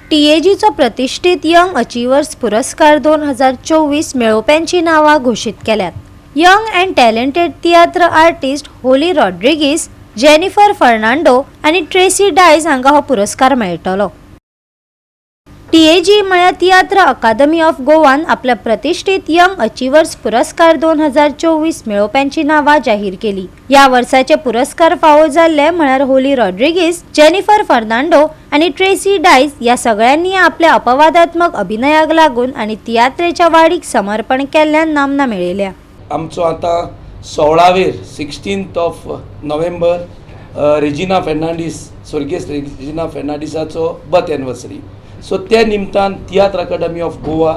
टीएजीचो प्रतिश्ठीत young achievers पुरस्कार 2024 मेळोवप्यांची नांवां घोशीत केल्यात. Young and talented tiatr artist Holi Rodrigues, Jennifer Fernando आनी ट्रेसी डायस हांकां हो पुरस्कार मेळटलो. टीएजी म्हळ्यार तियात्र अकादमी ऑफ गोवान आपल्या प्रतिश्ठीत यंग अचिवर्स पुरस्कार 2024 मेळोवप्यांची नांवां जाहीर केली. ह्या वर्साचे पुरस्कार फावो जाल्ले म्हळ्यार होली रॉड्रिगीस, जेनिफर फर्नांडो आनी ट्रेसी डायस. ह्या सगळ्यांनी आपल्या अपवादात्मक अभिनयाक लागून आनी तियात्रेच्या वाडीक समर्पण केल्ल्यान नामना मेळयल्या. आमचो आतां 16वेर, 16th of November, Regina Fernandes, स्वर्गेस्त रेजिना फेर्नांडीसाचो बर्थ एनिवर्सरी. सो त्या निमतान तियात्र अकाडमी ऑफ गोवा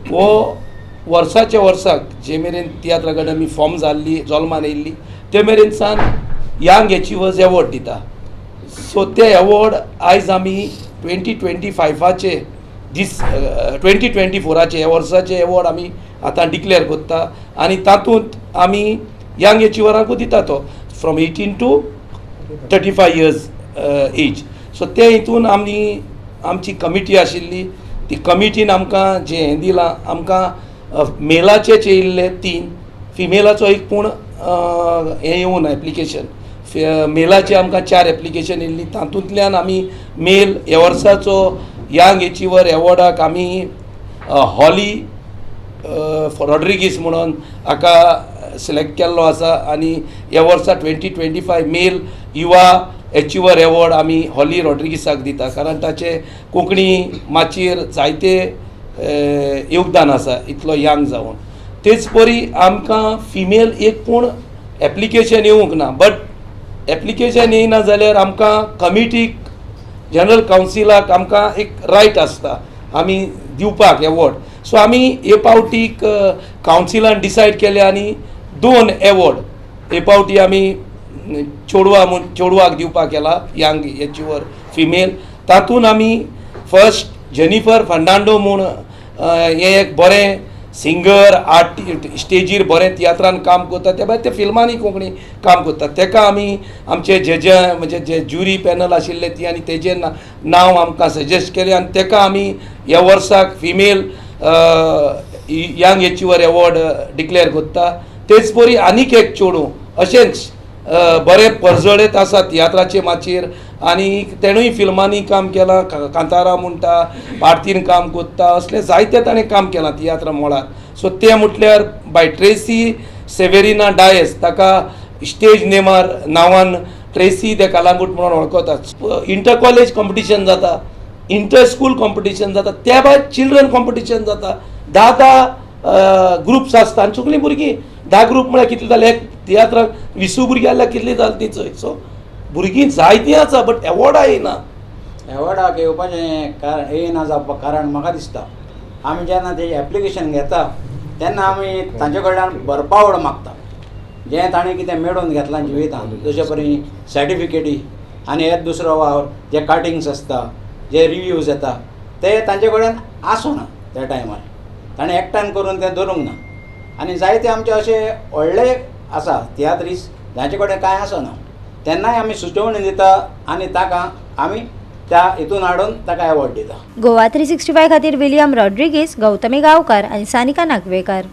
हो वर्साच्या वर्साक, जे मेरेन तियात्र अकाडमी फॉर्म जाल्ली, जल्मान येयल्ली, ते मेरेन सान यंग एचिवर्स एवॉर्ड दिता. सो ते एवॉर्ड आयज आमी 2025आचे, दीस 2024आचे, ह्या वर्साचे एवॉर्ड आमी आतां डिक्लेअर करता आनी तातूंत आमी यंग एचिवरांकूय दिता तो from 18 to 35 years age. So ते हितून आमी आमची कमिटी आशिल्ली, ती कमिटीन आमकां जें हें दिलां, आमकां मेलाचे येयल्ले तीन, फिमेलाचो एक पूण हें येवना एप्लिकेशन. मेलाचे आमकां चार एप्लिकेशन येयल्ली. तातूंतल्यान आमी मेल ह्या वर्साचो यंग एचिवर एवॉर्डाक आमी हॉली रॉड्रिगीस म्हणून हाका सिलेक्ट केल्लो आसा आनी ह्या वर्सा 2025 मेल युवा एचिवर एवॉर्ड आमी हॉली रॉड्रिगीसाक दिता, कारण ताचे कोंकणी माचयेर जायते योगदान आसा इतलो यंग जावन. तेच परी आमकां फिमेल एक पूण एप्लिकेशन येवंक ना. बट एप्लिकेशन येयना जाल्यार आमकां कमिटीक, जनरल कावन्सिलाक आमकां एक रायट आसता आमी दिवपाक एवॉर्ड. सो आमी हे पावटीक कावन्सिलान डिसायड केले आनी दोन एवॉर्ड हे पावटी आमी चेडवा म्हूण चेडवाक दिवपाक केला यंग एचिवर फिमेल. तातूंत आमी फर्स्ट जेनिफर फर्नांडो म्हूण, हें एक बरें सिंगर, आर्ट, स्टेजीर बरें तियात्रान काम करता, ते भायर ते फिल्मांनी कोंकणी काम करता, तेका आमी आमचे जे जे म्हणजे जे ज्युरी पॅनल आशिल्ले ती आनी तेजें नांव आमकां सजेस्ट केलें आनी तेका आमी ह्या वर्साक female young achiever award declare करता. तेच परी आनीक एक चेडूं अशेंच बरें परजळीत आसा तियात्राचे माचयेर आनी तेणूय फिल्मांनी काम केलां, कांतारा म्हणटा, आरतीन काम करता, असलें जायतें ताणें काम केलां तियात्र मळार. सो तें म्हटल्यार बाय ट्रेसी सेवेरिना डायस. ताका स्टेज नेमार नांवान ट्रेसी दे कलांगूट म्हणून वळखतात. इंटर कॉलेज कॉम्पिटिशन जाता, इंटर स्कूल कॉम्पिटिशन जाता, त्या भायर चिल्ड्रन कॉम्पिटिशन जाता. 10 10 ग्रुप्स आसता आनी सगळीं भुरगीं, 10 ग्रूप म्हळ्यार कितले जाले? एक तियात्राक 20 भुरगीं आसल्यार कितलीं जालीं ती चोय. सो भुरगीं जायतीं आसा, बट एवॉर्डां येयना. एवॉर्डाक येवपाचें कारण, येयना जावपाक कारण, म्हाका दिसता आमी जेन्ना तेजें एप्लिकेशन घेता तेन्ना आमी तांचे कडल्यान बरपावळ मागता, जें ताणें कितें मेळोवन घेतलां जिवितान, जशे परी सर्टिफिकेटी आनी हेर दुसरो वावर, जे कटिंग्स आसता, जे रिव्यूज येता, ते तांचे कडेन आसना. त्या टायमार ताणें एकठांय करून तें दवरूंक ना आनी जायते आमचे अशे व्हडले आसा तियात्रीस्ट जांचे कडेन कांय आसना, तेन्नाय आमी सुचोवणी दिता आनी ताका आमी त्या हितून हाडून ताका एवॉर्ड दिता. गोवा 365 खातीर विलियम रॉड्रिगीस, गौतमी गांवकार आनी सानिका नागवेकार.